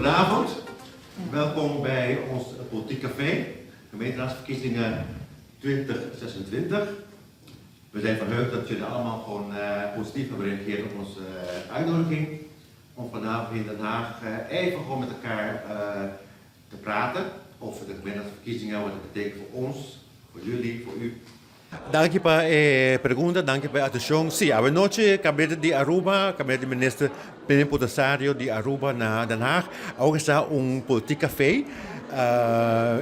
Goedenavond. Welkom bij ons Politiek Café, gemeenteraadsverkiezingen 2026. We zijn verheugd dat jullie allemaal gewoon positief hebben gereageerd op onze uitnodiging om vanavond in Den Haag even gewoon met elkaar te praten over de gemeenteraadsverkiezingen, wat het betekent voor ons, voor jullie, voor u. Danki pa e pregunta, danki pa e atencion. Si, awenochi Gabinete di Aruba, Gabinete di Minister Plenipotenciario di Aruba na Den Haag a organisa un politiek café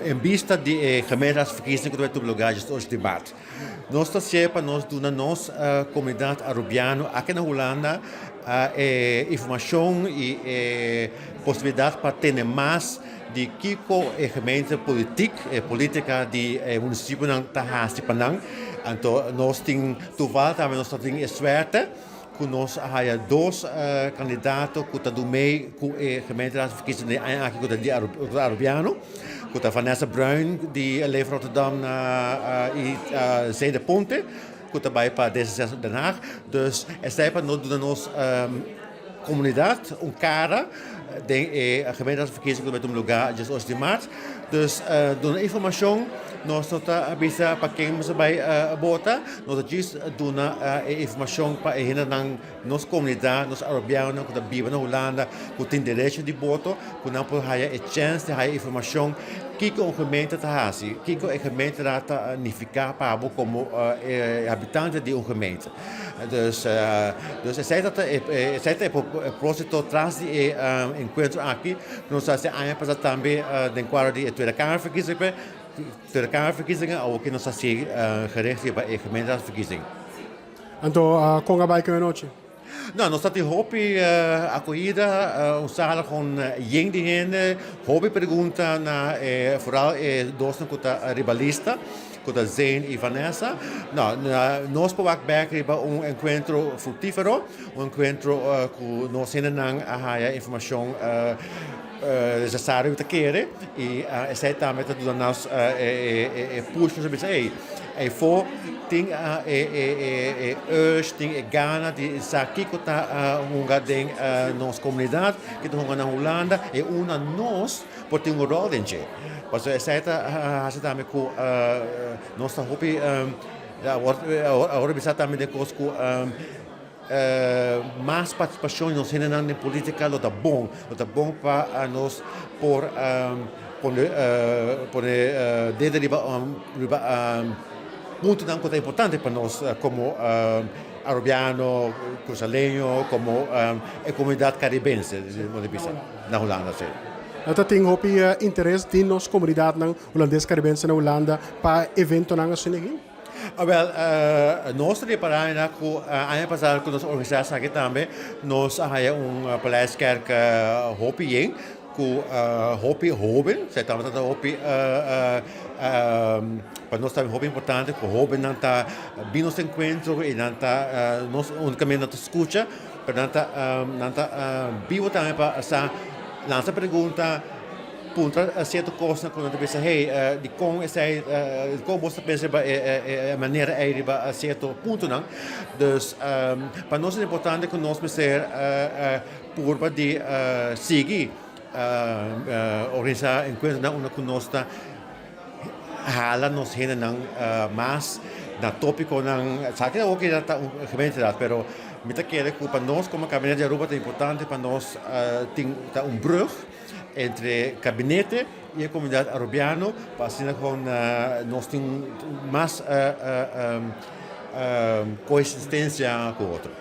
en bista di e gemeenteraadsverkiezing cu ta bay tuma lugar diesocho di maart. Nos ta hacié pa nos duna nos comunidad Arubiano aki na Hulanda e informacion y e posibilidad pa tene mas di kiko e gemeente politiek, e politica di e municipionan ta haci pa nan. Anto nos tin toeval tambe nos ta tin e suerte cu nos a haya dos candidato cu ta do mee cu e gemeenteraadsverkiezing di aña aki cu ta di Arubiano, cu ta Vanessa Bruin di Leef Rotterdam na y Zee de Ponte cu ta bay pa D66 Den Haag. Dus esey pa nos duna nos comunidad un cara den e gemeenteraadsverkiezing cu ta bay tuma lugar diesocho di maart. Dus duna informacion, nos no ta bisa pa ken nos a bay bota, nos ta djis duna e informacion pa e hendenan, nos comunidad, nos Arubianonan cu ta biba na Hulanda cu tin derecho di boto, cu nan por haya e chens di haya informacion kico un gemeente ta haci, kico e gemeenteraad ta nifica pa bo como e habitante di un gemeente. Dus dus esei ta esei ta e proposito tras di e encuentro aki. Nos a hasi aña pasa tambe den cuadro di e Tweede Kamerverkiezingen, Tweede Kamerverkiezingen, awor ki nos a hasi gericht riba e gemeenteraadsverkiezing. Anto con a bay cu e anochi? No, nos ta tin hopi akohida, un sala kon yen di hende, hopi pregunta na e foral e dosnan ku ta riba lista, ku ta Zane i Vanessa. No, nos por wak bek riba un enkuentro fruktífero, un enkuentro ku nos hendenan a haya informashon nesesario ku ta kere i esei tambe ta duna nos e push nos a bisa ey eyfo tin e urge tin e gana di sa kiko ta hunga den nos komunidat kiko ta hunga na Hulanda i unda nos por tin un ròl den dje pasobra esei ta hasi tambe ku nos ta hopi awor a bisa tambe den kos ku Mas partisipashon di nos hendenan den politika lo ta bon. Lo ta bon pa nos por pone pone dedo riba riba puntonan ku ta importante pa nos komo arubiano, kurasaleño, komo e komunidat karibense na Hulanda si. Ta tin hopi interes di nos komunidatnan hulandes karibense na Hulanda pa eventonan asina aki? Awel, nos ta repará na ku aña pasá ku nos a organisá esaki tambe, nos a haya un Paleiskerk hopi yen, ku hopi hóben, esei tabata ta hopi pa nos tambe hopi importante ku hóbennan ta bin nos enkuentro i nan ta nos únikamente nan ta skucha, pero nan ta nan ta bibo tambe pa sa lansa pregunta. Puntra cierto cosnan cu nan ta bisa, hey, dicon esey, dicon bo ta pensa riba e manera ey riba cierto puntonan. Dus, pa nos ta importante cu nos mester purba di sigui organisa encuentronan unda cu nos ta hala nos hendenan mas na topiconan. Sa ki awor ta un gemeenteraad, pero mi ta kere cu pa nos como Kabinet di Aruba ta importante pa nos tin ta un brug. Entre kabinete i e komunidat arubiano pa asina kon nos tin mas koeksistensia ku otro.